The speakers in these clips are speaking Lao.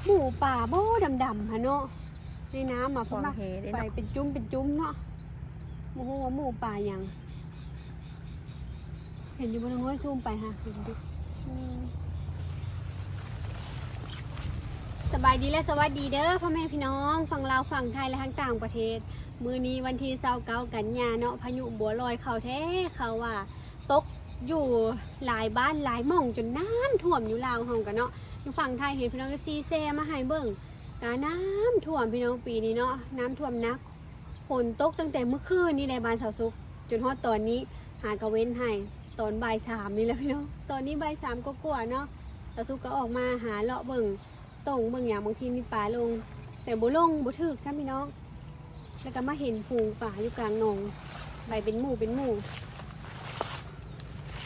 ໝູປ່າບໍ່ ດຳໆຫັ້ນເນາະ ໃນນ້ຳອະ ເພິ່ນມັກໄປເປັນຈຸ້ມເປັນຈຸ້ມເນາະ. ບໍ່ຮູ້ວ່າໝູປ່າຫຍັງ ເຫັນຢູ່ບໍ່ນ້ອງນ້ອຍ? ຊູມໄປຫາ ສະບາຍດີ ແລະ ສະຫວັດດີເດີ ພໍ່ແມ່ພີ່ນ້ອງຝັ່ງລາວ ຝັ່ງໄທ ແລະ ທາງຕ່າງປະເທດ. ມື້ນີ້ວັນທີຊາວເກົ້າ ກັນຍາເນາະ ພາຍຸບົວລອຍເຂົ້າແທ້ ເຂົາວ່າຕົກຢູ່ຫຼາຍບ້ານຫຼາຍໝ່ອງ ຈົນນ້ຳຖ້ວມຢູ່ລາວເຮົາກະເນາະ. ຢູ່ຝັ່ງໄທເຫັນພີ່ນ້ອງເອັຟຊີແຊມາໃຫ້ເບິ່ງ ກະນ້ຳຖ້ວມພີ່ນ້ອງ ປີນີ້ເນາະ ນ້ຳຖ້ວມໜັກ. ຝົນຕົກຕັ້ງແຕ່ມື້ຄືນນີ້ແຫຼະ ບ້ານສາວສຸກ ຈົນຮອດຕອນນີ້ ຫາກະເວັ້ນໃຫ້ ຕອນບ່າຍສາມນີ້ແຫຼະພີ່ນ້ອງ. ຕອນນີ້ບ່າຍສາມກວ່າໆເນາະ ສາວສຸກກະອອກມາຫາເລາະເບິ່ງ ໂຕ່ງເບິ່ງຫຍັງ ບາງທີມີປາລົງ ແຕ່ບໍ່ລົງ ບໍ່ຖືກຊ້ຳພີ່ນ້ອງ. ແລ້ວກະມາເຫັນຝູງປາຢູ່ກາງໜອງ ໄປເປັນໝູ່ເປັນໝູ່.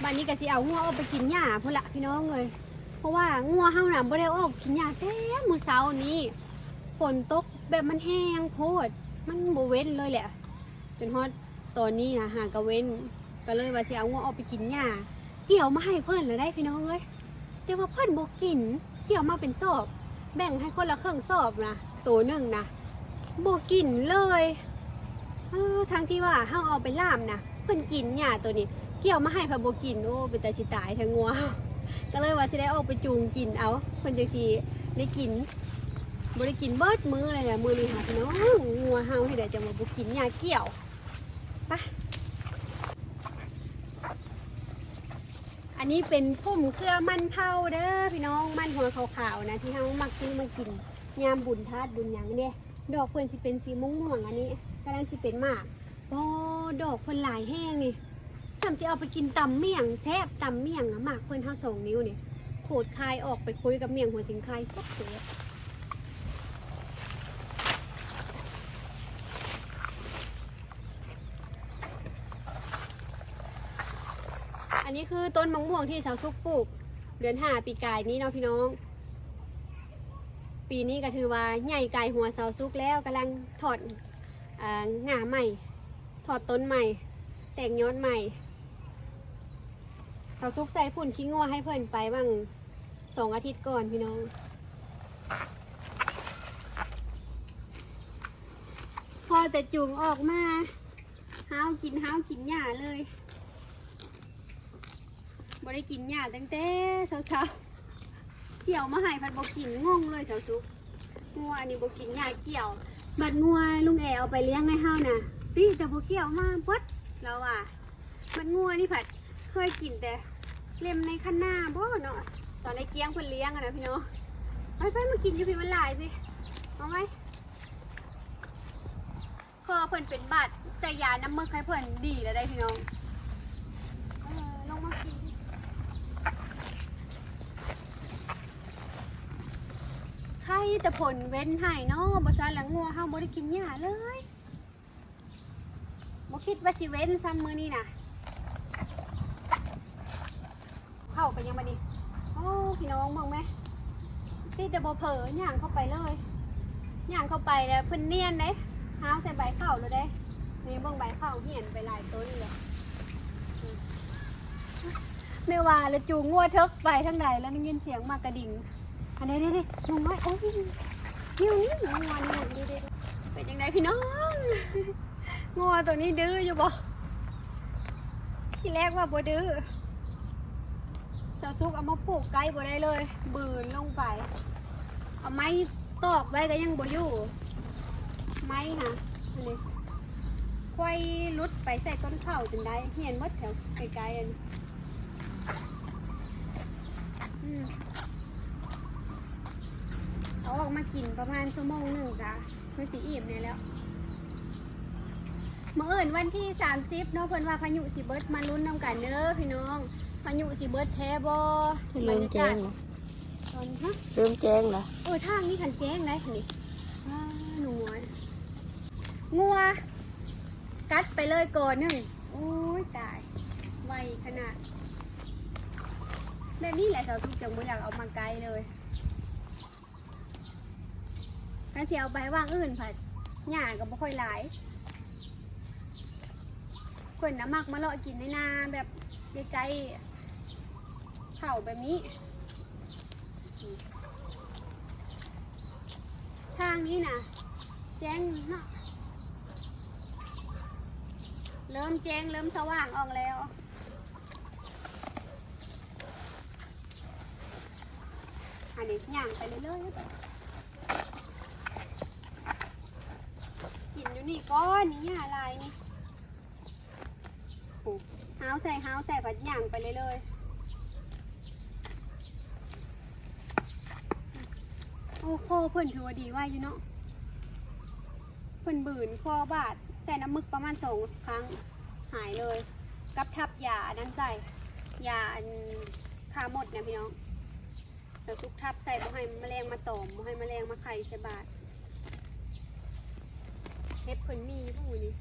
ບາດນີ້ກະຊິເອົາງົວອອກໄປກິນຫຍ້າພຸ້ນລະພີ່ນ້ອງເອີຍ ເພາະວ່າງົວເຮົານະບໍ່ໄດ້ອອກກິນຫຍ້າແຕ່ມື້ເຊົ້ານີ້ ຝົນຕົກແບບມັນແຮງໂພດ ມັນບໍ່ເວັ້ນເລີຍແຫຼະ. ຈົນຮອດຕອນນີ້ຫາ ຫາກະເວັ້ນ ກະເລີຍວ່າຊິເອົາງົວອອກໄປກິນຫຍ້າ. ກ່ຽວມາໃຫ້ເພິ່ນລະໄດ໋ພີ່ນ້ອງເອີຍ ແຕ່ວ່າເພິ່ນບໍ່ກິນ. ກ່ຽວມາເປັນສອບ ແບ່ງໃຫ້ຄົນລະເຄິ່ງສອບນະ ໂຕໜຶ່ງນະ ບໍ່ກິນເລີຍ. ເອີ ທັງທີ່ວ່າເຮົາເອົາໄປລ່າມນະ ເພິ່ນກິນຫຍ້າໂຕນີ້ ກ່ຽວມາໃຫ້ພັດບໍ່ກິນ. ໂອ້ ເປັນຕາຊິຕາຍແທ້ງົວ. ກະເລີຍວ່າຊິໄດ້ອອກໄປຈູງກິນເອົາ ເພິ່ນຈັ່ງຊິໄດ້ກິນ. ບໍ່ໄດ້ກິນເບິດມື້ເລີຍນະ ມື້ນີ້ຫາພີ່ນ້ອງ. ງົວເຮົາເຮັດໃດຈັ່ງວ່າບໍ່ກິນຫຍ້າກ່ຽວ. ໄປ ອັນນີ້ເປັນຜົມເຄືອມັນເຜົາເດີພີ່ນ້ອງ ມັນຫົວຂາວໆນະ ທີ່ເຮົາມັກຊື້ມາກິນຍາມບຸນທາດບຸນຫຍັງເດ້. ດອກເພິ່ນຊິເປັນສີມ່ວງໆ ອັນນີ້ກຳລັງຊິເປັນໝາກ. ອໍ ດອກເພິ່ນຫຼາຍແຮງນີ້ ສ່ຳຊິເອົາໄປກິນຕຳໝ້ຽງແຊບ ຕຳໝ້ຽງນະ. ໝາກເພິ່ນເຮົາສອງນິ້ວນີ້ ຂູດຄາຍອອກໄປຄຸຍກັບໝ້ຽງຫົວຊິງໄຄແຊບໆ. ອັນນີ້ຄືຕົ້ນໝາກມ່ວງທີ່ສາວສຸກປູກເດືອນຫ້າປີກາຍນີ້ເນາະພີ່ນ້ອງ. ປີນີ້ກະຖືວ່າໃຫຍ່ກາຍຫົວສາວສຸກແລ້ວ ກຳລັງຖອດ ອ່າ ງ່າໃໝ່ ຖອດຕົ້ນໃໝ່ ແຕກຍອດໃໝ່. ສາວສຸກໃສ່ຝຸ່ນຂີ້ງົວໃຫ້ເພິ່ນໄປຫວ່າງສອງອາທິດກ່ອນພີ່ນ້ອງ. ພໍແຕ່ຈູງອອກມາ ຫ້າວກິນ ຫ້າວກິນຫຍ້າເລີຍ. ບໍ່ໄດ້ກິນຫຍ້າຕັ້ງແຕ່ເຊົ້າໆ ກ່ຽວມາໃຫ້ພັດບໍ່ກິນ ງົງເລີຍສາວສຸກ. ງົວອັນນີ້ບໍ່ກິນຫຍ້າກ່ຽວ. ບັດງົວລຸງແອເອົາໄປລ້ຽງໃຫ້ເຮົານະ ຕິແຕ່ບໍ່ກ່ຽວມາເບິດ ລາວວ່າ. ບັດງົວນີ້ພັດເຄີຍກິນແຕ່ເລັມໃນຄັນນາບໍ່ເນາະ ຕອນໃນກ້ຽງເພິ່ນລ້ຽງຫັ້ນນະພີ່ນ້ອງ. ໄປໆ ມາກິນຢູ່ພີ້ ມັນຫຼາຍພີ້ ເອົາໄວ້. ເພາະວ່າເພິ່ນເປັນບາດ ໃສ່ຢານ້ຳເມິກໃຫ້ເພິ່ນດີແລ້ວໄດ໋ພີ່ນ້ອງ. ເອີ ລົງມາກິນ ໄຄແຕ່ຝົນເວັ້ນໃຫ້ເນາະ ບໍ່ຊັ້ນລະງົວເຮົາບໍ່ໄດ້ກິນຫຍ້າເລີຍ. ບໍ່ຄິດວ່າຊິເວັ້ນຊ້ຳມື້ນີ້ນະ. ເຂົ້າໄປຍັງບາດນີ້. ໂອ້ ພີ່ນ້ອງເບິ່ງແມ ຕິແຕ່ບໍ່ເຜີ ຍ່າງເຂົ້າໄປເລີຍ. ຍ່າງເຂົ້າໄປແລ້ວເພິ່ນນຽນເດ້ ຫ້າວໃສ່ໃບເຂົ້າໂລດເດ້. ນີ້ເບິ່ງໃບເຂົ້າ ຮຽນໄປຫຼາຍຕົ້ນເລີຍ. ແມ່ວ່າລະຈູງງົວເຖິກໄປທາງໃດ ລະໄດ້ຍິນສຽງໝາກກະດິງ. ອັນເດ້ໆໆ ໜູນ້ອຍ ໂອ້ຍ ນີ້ໆ ງົວນີ້ ເດ້ໆ. ເປັນຈັ່ງໃດພີ່ນ້ອງ? ງົວໂຕນີ້ດື້ຢູ່ບໍ່? ທີແລກວ່າບໍ່ດື້. ສາວສຸກເອົາມາຜູກໃກ້ບໍ່ໄດ້ເລີຍ ບືນລົງໄປ. ເອົາໄມ້ຕອກໄວ້ກະຍັງບໍ່ຢູ່ ໄມ້ຫາ ອັນນີ້ ໄຂວ້ຫຼຸດໄປໃສ່ຕົ້ນເຂົ້າຈົນໄດ້. ຮຽນໝົດແຖວໃກ້ໆ ອັນນີ້. ອືມ ເອົາອອກມາກິນປະມານຊົ່ວໂມງໜຶ່ງກະຄືຊິອີ່ມແດ່ແລ້ວ. ມື້ອື່ນວັນທີສາມສິບເນາະ ເພິ່ນວ່າພາຍຸຊິເບິດ ມາລຸ້ນນຳກັນເດີພີ່ນ້ອງ ພາຍຸຊິເບິດແທ້ບໍ່? ເລີ່ມແຈ້ງແລ້ວ ຕອນ ຮະ ເລີ່ມແຈ້ງແລ້ວ. ເອີ ທາງນີ້ຄັນແຈ້ງໄດ໋ນີ້. ວ້າ ໜູນ້ອຍ ງົວກັດໄປເລີຍກໍໜຶ່ງ. ໂອ້ຍຕາຍ ໄວຂະໜາດ. ແບບນີ້ແຫຼະ ສາວສຸກຈັ່ງບໍ່ຢາກເອົາມາໃກ້ເລີຍ. ຄັນຊິເອົາໄປຫວ່າງອື່ນພັດ ຫຍ້າກະບໍ່ຄ່ອຍຫຼາຍ. ເພິ່ນນະມັກມາເລາະກິນໃນນາແບບໃກ້ໆ ເຂົາແບບນີ້. ທາງນີ້ນະແຈ້ງເນາະ ເລີ່ມແຈ້ງ ເລີ່ມສະຫວ່າງອອກແລ້ວ. ອັນນີ້ຍ່າງໄປເລື້ອຍໆ ກິນຢູ່ນີ້ກ່ອນ ນີ້ຫຍ້າຫຼາຍນີ້. ໂອ້ ຫ້າວໃສ່ ຫ້າວໃສ່ ພັດຍ່າງໄປເລື້ອຍໆ. ໂອ້ ຄໍເພິ່ນຖືວ່າດີໄວຢູ່ເນາະ ເພິ່ນບືນຄໍບາດ ໃສ່ນ້ຳໝຶກປະມານສອງຄັ້ງ ຫາຍເລີຍ ກັບທັບຢາອັນນັ້ນໃສ່ ຢາອັນຂ້າມົດນະພີ່ນ້ອງ. ແລ້ວສຸກທັບໃສ່ ບໍ່ໃຫ້ມະແລງມາຕອມ ບໍ່ໃຫ້ມະແລງມາໄຂ່ໃສ່ບາດ. ເຫັບເພິ່ນມີຢູ່ບໍ່ມື້ນີ້?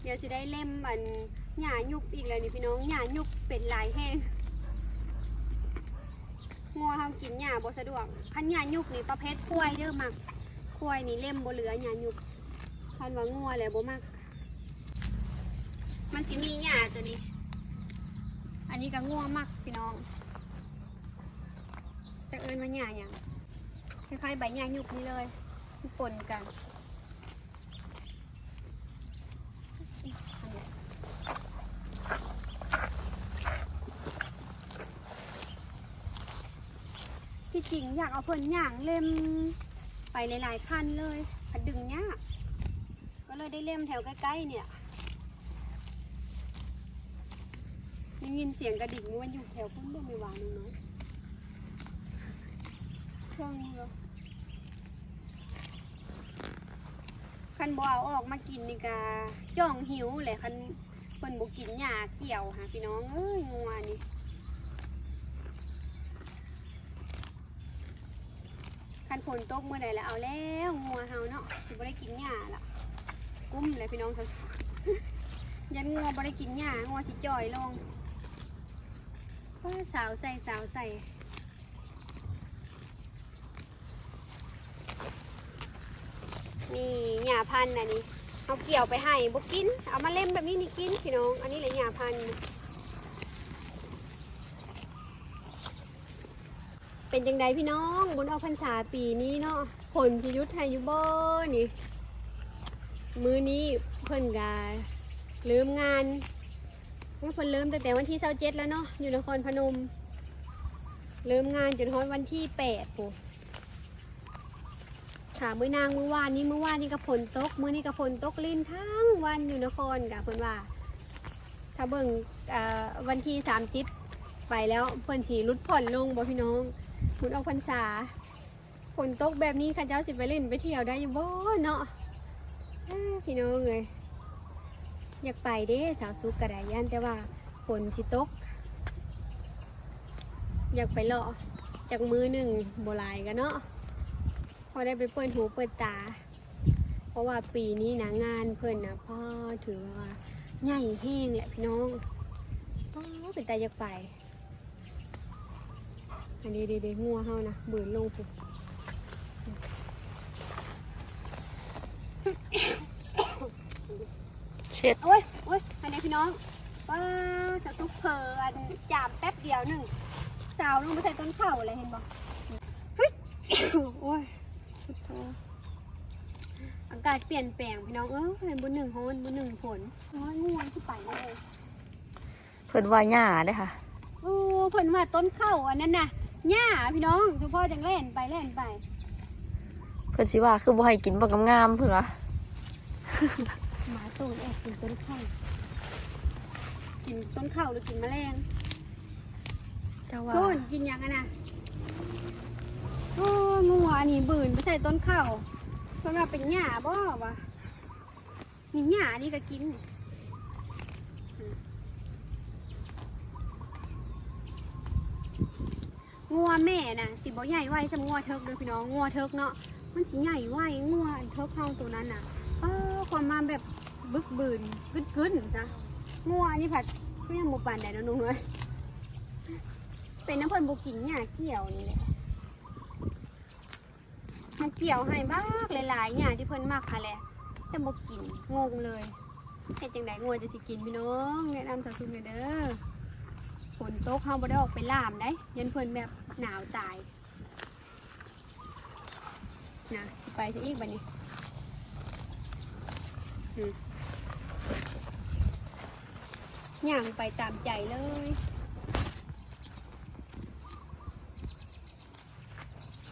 ດຽວຊິໄດ້ເລັມອັນຫຍ້າຍຸບອີກແລ້ວນີ້ພີ່ນ້ອງ ຫຍ້າຍຸບເປັນຫຼາຍແຮງ. ງົວເຮົາກິນຫຍ້າບໍ່ສະດວກ ຄັນຫຍ້າຍຸບນີ້ປະເພດຄວາຍເດີ້ມັກ ຄວາຍນີ້ເລັມບໍ່ເຫຼືອຫຍ້າຍຸບ ຄັນວ່າງົວແລ້ວບໍ່ມັກ. ມັນຊິມີຫຍ້າຕົວນີ້ ອັນນີ້ກໍງົວມັກພີ່ນ້ອງ ຈັກເອີ້ນວ່າຫຍ້າຫຍັງ ຄ້າຍໆໃບຫຍ້າຍຸບນີ້ເລີຍ ມັນປົນກັນ. ທີ່ຈິງຢາກເອົາເພິ່ນຍ່າງເລັມໄປຫຼາຍໆຄັນເລີຍ ພັດດຶງຍາກ ກໍເລີຍໄດ້ເລັມແຖວໃກ້ໆນີ້ລະ. ໄດ້ຍິນສຽງກະດິ່ງ ມັນຢູ່ແຖວພຸ້ນບໍ່ ແມ່ຫວານນ້ອຍ ເທິງຢູ່. ຄັນບໍ່ເອົາອອກມາກິນນີ້ກະຈ້ອງຫິວແຫຼະ ຄັນເພິ່ນບໍ່ກິນຫຍ້າກ່ຽວຫາ ພີ່ນ້ອງເອີຍ ງົວນີ້. ຄັນຝົນຕົກມື້ໃດລະເອົາແລ້ວ ງົວເຮົາເນາະ ຊິບໍ່ໄດ້ກິນຫຍ້າລະ ກຸ້ມແຫຼະພີ່ນ້ອງ ຢ້ານງົວບໍ່ໄດ້ກິນຫຍ້າ ງົວຊິຈ່ອຍລົງ. ວ້າ ສາວໃສ່ ສາວໃສ່. ນີ້ຫຍ້າພັນ ອັນນີ້ເຮົາກ່ຽວໄປໃຫ້ບໍ່ກິນ ເອົາມາເລັມແບບນີ້ນີ້ກິນພີ່ນ້ອງ. ອັນນີ້ແຫຼະຫຍ້າພັນ ເປັນຈັ່ງໃດພີ່ນ້ອງ ບຸນອອກພັນສາປີນີ້ເນາະ ຝົນຊິຢຸດໃຫ້ຢູ່ບໍ່ນີ້? ມື້ນີ້ເພິ່ນກະເລີ່ມງານ ເພິ່ນເລີ່ມຕັ້ງແຕ່ວັນທີຊາວເຈັດແລ້ວເນາະ ຢູ່ນະຄອນພະນົມ ເລີ່ມງານຈົນຮອດວັນທີແປດພຸ້ນ. ຖ້າມື້ນາງມື້ວານນີ້ ມື້ວານນີ້ກໍຝົນຕົກ ມື້ນີ້ກໍຝົນຕົກລິນທັງວັນຢູ່ນະຄອນ ກະເພິ່ນວ່າ ຖ້າເບິ່ງ ເອີ ວັນທີສາມສິບໄປແລ້ວ ເພິ່ນຊິຫຼຸດຜ່ອນລົງບໍ່ພີ່ນ້ອງ ບຸນອອກພັນສາ. ຝົນຕົກແບບນີ້ ເຂົາເຈົ້າຊິໄປຫຼິ້ນໄປທ່ຽວໄດ້ຢູ່ບໍ່ເນາະ? ເອີ ພີ່ນ້ອງເອີຍ ຢາກໄປເດ້ ສາວສຸກກໍໄດ້ ຢ້ານແຕ່ວ່າຝົນຊິຕົກ. ຢາກໄປເລາະຈັກມື້ໜຶ່ງ ບໍ່ຫຼາຍກໍເນາະ ພໍໄດ້ໄປເປີດຫູເປີດຕາ ເພາະວ່າປີນີ້ນະ ງານເພິ່ນນະ ພໍຖືວ່າໃຫຍ່ແຮງແຫຼະພີ່ນ້ອງ. ອໍ ເປັນຕາຢາກໄປ. ອັນນີ້ເດໆ ງົວເຮົານະ ບືນລົງພຸ້ນ ເຊັດ ໂອ້ຍ ໂອ້ຍ ອັນນີ້ພີ່ນ້ອງ ວ້າ ສາວສຸກເຜີອັນຈາມແປັບດຽວໜຶ່ງ ສາວລົງໄປໃສ່ຕົ້ນເຂົ້າແລ້ວ ເຫັນບໍ່? ໂອ້ຍ ພຸດໂທ ອາກາດປ່ຽນແປງພີ່ນ້ອງເອີຍ ມື້ໜຶ່ງຮ້ອນ ມື້ໜຶ່ງຝົນ ໂອ້ຍ ງົວຊິໄປເລີຍ. ເພິ່ນວ່າຫຍ້າເດ້ຄ່ະ. ໂອ້ ເພິ່ນວ່າຕົ້ນເຂົ້າອັນນັ້ນນະ ຫຍ້າພີ່ນ້ອງ ສະເພາະຈັ່ງແລ່ນໄປແລ່ນໄປ. ເພິ່ນຊິວ່າຄືບໍ່ໃຫ້ກິນບັກງາມໆ ເພິ່ນວ່າ. ໝາໂຕແອບກິນຕົ້ນເຂົ້າ ກິນຕົ້ນເຂົ້າຫຼືກິນມະແລງ? ເຈົ້າວ່າ ໂຕນກິນຫຍັງຫັ້ນນະ? ໂອ້ ງົວອັນນີ້ບືນໄປໃສ່ຕົ້ນເຂົ້າ ເພິ່ນວ່າເປັນຫຍ້າບໍ່ວະ? ນີ້ຫຍ້າອັນນີ້ກໍກິນ ງົວແມ່ນະ ຊິບໍ່ໃຫຍ່ໄວສ່ຳງົວເຖິກເດີ້ພີ່ນ້ອງ. ງົວເຖິກເນາະ ມັນຊິໃຫຍ່ໄວ ງົວອັນເຖິກເຮົາໂຕນັ້ນນະ ເອີ ຄວາມມາແບບບຶກບືນກຶ້ນໆ ຊະ. ງົວອັນນີ້ພັດຄືຍັງບໍ່ປານໃດເນາະ ໜຸ່ມເອີຍ. ເປັນນຳເພິ່ນບໍ່ກິນຫຍ້າກ່ຽວນີ້ແຫຼະ. ມາກ່ຽວໃຫ້ບັກຫຼາຍໆ ຫຍ້າທີ່ເພິ່ນມັກຫັ້ນແຫຼະ ແຕ່ບໍ່ກິນ ງົງເລີຍ. ເຮັດຈັ່ງໃດງົວຈະຊິກິນ ພີ່ນ້ອງ ແນະນຳສາວສຸກແດ່ເດີ້. ຝົນຕົກ ເຮົາບໍ່ໄດ້ອອກໄປລ່າມໃດ ຢ້ານເພິ່ນແບບໜາວຕາຍນະ. ໄປຊະອີກບັດນີ້ ອືມ ຍ່າງໄປຕາມໃຈເລີຍ.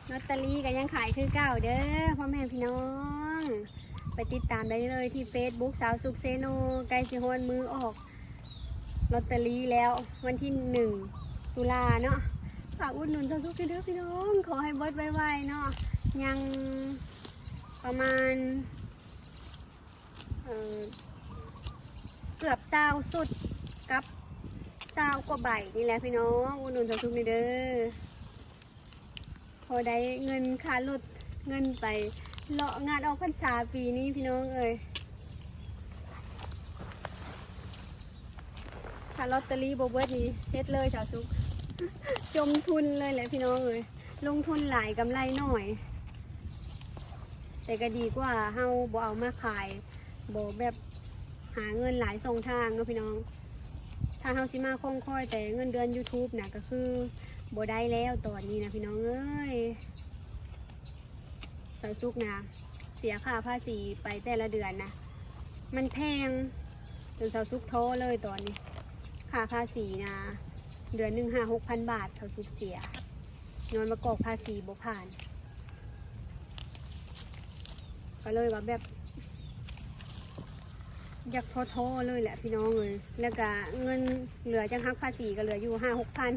ລອດເຕີຣີກໍຍັງຂາຍຄືເກົ່າເດີພໍ່ແມ່ພີ່ນ້ອງ ໄປຕິດຕາມໄດ້ເລີຍທີ່ເຟສບຸກ ສາວສຸກເຊໂນ. ໃກ້ຊິຮອດມື້ອອກລອດເຕີຣີແລ້ວ ວັນທີໜຶ່ງຕຸລາເນາະ. ຝາກອຸດໜູນສາວສຸກເດີພີ່ນ້ອງ ຂໍໃຫ້ເບິດໄວໆເນາະ. ຍັງປະມານ ເອີ ເກືອບຊາວຊຸດກັບຊາວກວ່າໃບນີ້ແຫຼະພີ່ນ້ອງ ອຸດໜູນສາວສຸກແດ່ເດີ. ພໍໄດ້ເງິນຄ່າລົດ ເງິນໄປເລາະງານອອກພັນສາປີນີ້ພີ່ນ້ອງເອີຍ. ຖ້າລອດເຕີຣີບໍ່ເບິດນີ້ເສັດເລີຍສາວສຸກ ຈົມທຶນເລີຍແຫຼະພີ່ນ້ອງເອີຍ. ລົງທຶນຫຼາຍກຳໄລໜ້ອຍ ແຕ່ກໍດີກວ່າເຮົາບໍ່ເອົາມາຂາຍ ບໍ່ແບບຫາເງິນຫຼາຍຊ່ອງທາງເນາະພີ່ນ້ອງ. ຖ້າເຮົາຊິມາຄອງຄອຍແຕ່ເງິນເດືອນ YouTube ນະ ກໍຄືບໍ່ໄດ້ແລ້ວຕອນນີ້ນະພີ່ນ້ອງເອີຍ. ສາວສຸກນະ ເສຍຄ່າພາສີໄປແຕ່ລະເດືອນນະ ມັນແພງ ຈົນສາວສຸກທໍ້ເລີຍຕອນນີ້. ຄ່າພາສີນະ ເດືອນໜຶ່ງຫ້າຫົກພັນບາດ ສາວສຸກເສຍ ຍ້ອນວ່າກອກພາສີບໍ່ຜ່ານ ກໍເລີຍວ່າແບບ ຢາກທໍ້ໆເລີຍແຫຼະພີ່ນ້ອງເອີຍ. ແລ້ວກະເງິນເຫຼືອຈາກຫັກພາສີກໍເຫຼືອຢູ່ຫ້າຫົກພັນ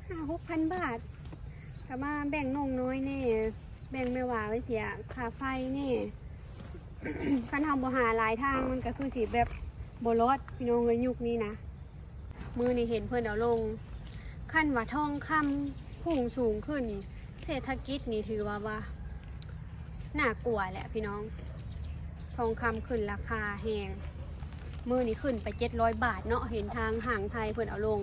ຫ້າຫົກພັນບາດ ກໍມາແບ່ງນ້ອງນ້ອຍແດ່ ແບ່ງແມ່ຫວາໄວ້ເສຍຄ່າໄຟແດ່. ຄັນເຮົາບໍ່ຫາຫຼາຍທາງ ມັນກໍຄືຊິແບບບໍ່ລອດພີ່ນ້ອງເອີຍ ຍຸກນີ້ນະ. ມື້ນີ້ເຫັນເພິ່ນເອົາລົງ ຄັນວ່າທອງຄຳພຸ່ງສູງຂຶ້ນນີ້ ເສດຖະກິດນີ້ຖືວ່າ ວ່າໜ້າກົວແຫຼະພີ່ນ້ອງ. ທອງຄຳຂຶ້ນລາຄາແຮງ ມື້ນີ້ຂຶ້ນໄປເຈັດຮ້ອຍບາດເນາະ. ເຫັນທາງຫ້າງໄທເພິ່ນເອົາລົງ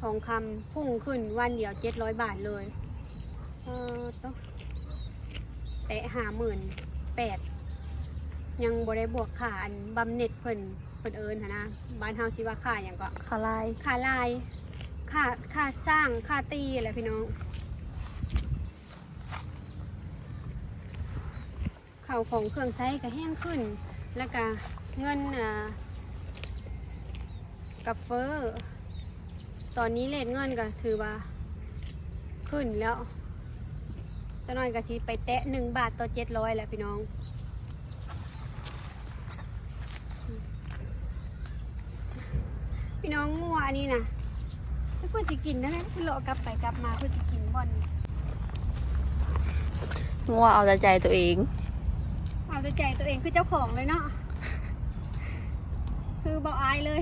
ທອງຄຳພຸ່ງຂຶ້ນວັນດຽວເຈັດຮ້ອຍບາດເລີຍ. ເອີ ໂຕ ແຕະຫ້າໝື່ນແປດ ຍັງບໍ່ໄດ້ບວກຄ່າອັນບຳເນັດເພິ່ນ ເພິ່ນເອີ້ນຫັ້ນນະ ບ້ານເຮົາຊິວ່າຄ່າຫຍັງເກາະ? ຄ່າລາຍ ຄ່າລາຍ ຄ່າ ຄ່າສ້າງ ຄ່າຕີແຫຼະພີ່ນ້ອງ. ເຂົ້າຂອງເຄື່ອງໃຊ້ກໍແຮງຂຶ້ນ ແລ້ວກະເງິນ ອ່າ ກະເຟີ້ ຕອນນີ້ເຣດເງິນກໍຖືວ່າຂຶ້ນແລ້ວ ຈັກໜ້ອຍກໍຊິໄປແຕະໜຶ່ງບາດຕໍ່ເຈັດຮ້ອຍແລ້ວພີ່ນ້ອງ. ພີ່ນ້ອງ ງົວອັນນີ້ນະ ເພິ່ນຊິກິນແນວໃດ? ເລາະກັບໄປກັບມາ ເພິ່ນຊິກິນບ່ອນນີ້. ງົວເອົາແຕ່ໃຈຕົວເອງ ເອົາແຕ່ໃຈຕົວເອງ ຄືເຈົ້າຂອງເລີຍເນາະ ຄືບໍ່ອາຍເລີຍ.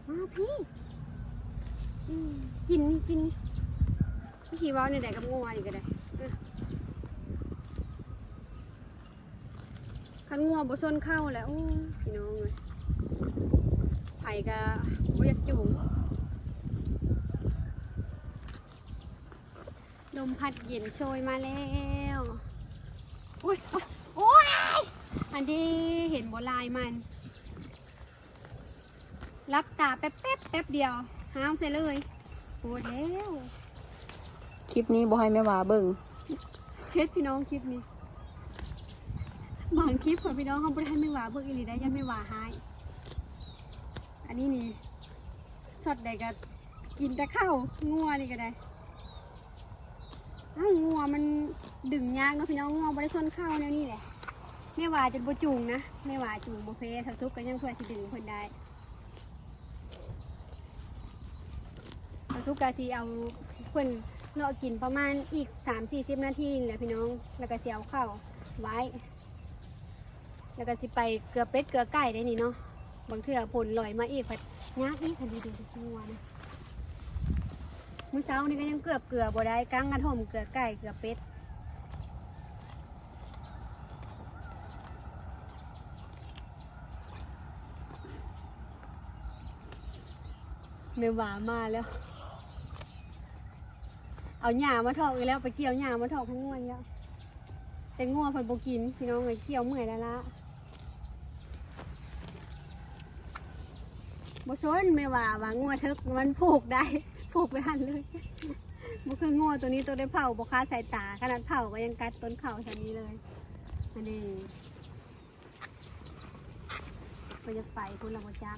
ມາພີ້ ອືມ ກິນ ກິນ ວິທີເວົ້າແນວໃດກັບງົວນີ້ກໍໄດ້ ອືມ ຄັນງົວບໍ່ຊົນເຂົ້າແລ້ວ ໂອ້ຍ ພີ່ນ້ອງເອີຍ ໃຜກໍບໍ່ຢາກຈູງ. ລົມພັດເຢັນໂຊຍມາແລ້ວ ໂອ້ຍ ໂອ້ຍ ອັນນີ້ເຫັນບໍ່ ລາຍມັນ ຫຼັບຕາແປັບໆ ແປັບດຽວ ຫ້າວໃສ່ເລີຍ ໂອດແລ້ວ. ຄລິບນີ້ບໍ່ໃຫ້ແມ່ຫວາເບິ່ງ ເຮັດພີ່ນ້ອງ ຄລິບນີ້ ບາງຄລິບຂອງພີ່ນ້ອງເຮົາບໍ່ໄດ້ໃຫ້ແມ່ຫວາເບິ່ງອີ່ຫຼີໄດ໋ ຢ້ານແມ່ຫວາຮ້າຍ. ອັນນີ້ນີ້ ຊັອດໃດກໍກິນແຕ່ເຂົ້າ ງົວນີ້ກໍໄດ້. ອ້າວ ງົວມັນດຶງຍາກເນາະພີ່ນ້ອງ ງົວບໍ່ໄດ້ຊົນເຂົ້າແນວນີ້ແຫຼະ. ແມ່ຫວາຈົນບໍ່ຈູງນະ ແມ່ຫວາຈູງບໍ່ເພ ສາວສຸກກໍຍັງພໍຊິດຶງເພິ່ນໄດ້. ສາວສຸກກໍຊິເອົາເພິ່ນເລາະກິນປະມານອີກສາມສີ່ສິບນາທີນີ້ແຫຼະພີ່ນ້ອງ ແລ້ວກໍຊິເອົາເຂົ້າໄວ້. ແລ້ວກໍຊິໄປເກືອເປັດເກືອໄກ່ໄດ໋ນີ້ເນາະ ບາງເທື່ອຝົນຫຼອຍມາອີກພັດຍາກອີກ ຄັນດີໆ ຊິງົວນະ. ມື້ເຊົ້ານີ້ກໍຍັງເກືອບເກືອບໍ່ໄດ້ ກາງກະຖົມເກືອໄກ່ເກືອເປັດ. ແມ່ຫວາມາແລ້ວ ເອົາຫຍ້າມາຖອກອີກແລ້ວ ໄປກ່ຽວຫຍ້າມາຖອກໃຫ້ງົວອີກແລ້ວ ແຕ່ งัວເພິ່ນບໍ່ກິນ ພີ່ນ້ອງເອີຍ ກ່ຽວເມື່ອຍແລ້ວລະ. ບໍ່ສົນ ແມ່ວ່າ ວ່າງົວເຖິກ ມັນຜູກໄດ້ ຜູກໄປຫັ້ນເລີຍ. ບໍ່ຄືງົວໂຕນີ້ ໂຕໄດ້ເຜົາ ບໍ່ຄາດສາຍຕາ ຂະໜາດເຜົາກໍຍັງກັດຕົ້ນເຂົ້າສ່ຳນີ້ເລີຍ. ອັນນີ້ ເພິ່ນຢາກໄປພຸ້ນລະບໍ່ຈັກ.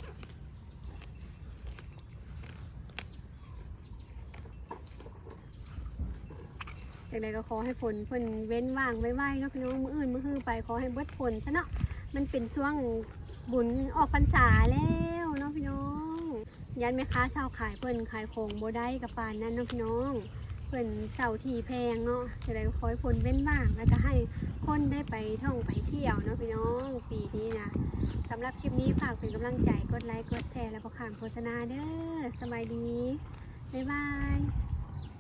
ຈັ່ງໃດກໍຂໍໃຫ້ຝົນເພິ່ນເວັ້ນຫວ່າງໄວໆເນາະພີ່ນ້ອງ. ມື້ອື່ນມື້ຮືໄປຂໍໃຫ້ເບິດຝົນຊະເນາະ. ມັນເປັນຊ່ວງບຸນອອກພັນສາແລ້ວເນາະພີ່ນ້ອງ. ຢ້ານແມ່ຄ້າຊາວຂາຍເພິ່ນຂາຍຂອງບໍ່ໄດ້ກະປານນັ້ນເນາະພີ່ນ້ອງ. ເພິ່ນເຊົ່າທີ່ແພງເນາະ. ຈັ່ງໃດກໍຂໍໃຫ້ຝົນເວັ້ນຫວ່າງ ແລ້ວກໍໃຫ້ຄົນໄດ້ໄປທ່ອງໄປທ່ຽວເນາະພີ່ນ້ອງ ປີນີ້ນະ. ສຳລັບຄລິບນີ້ຝາກເປັນກຳລັງໃຈ ກົດໄລ ກົດແຊ ແລະ ບໍ່ຂ້າມໂຄສະນາເດີ. ສະບາຍດີ. ບາຍບາຍ.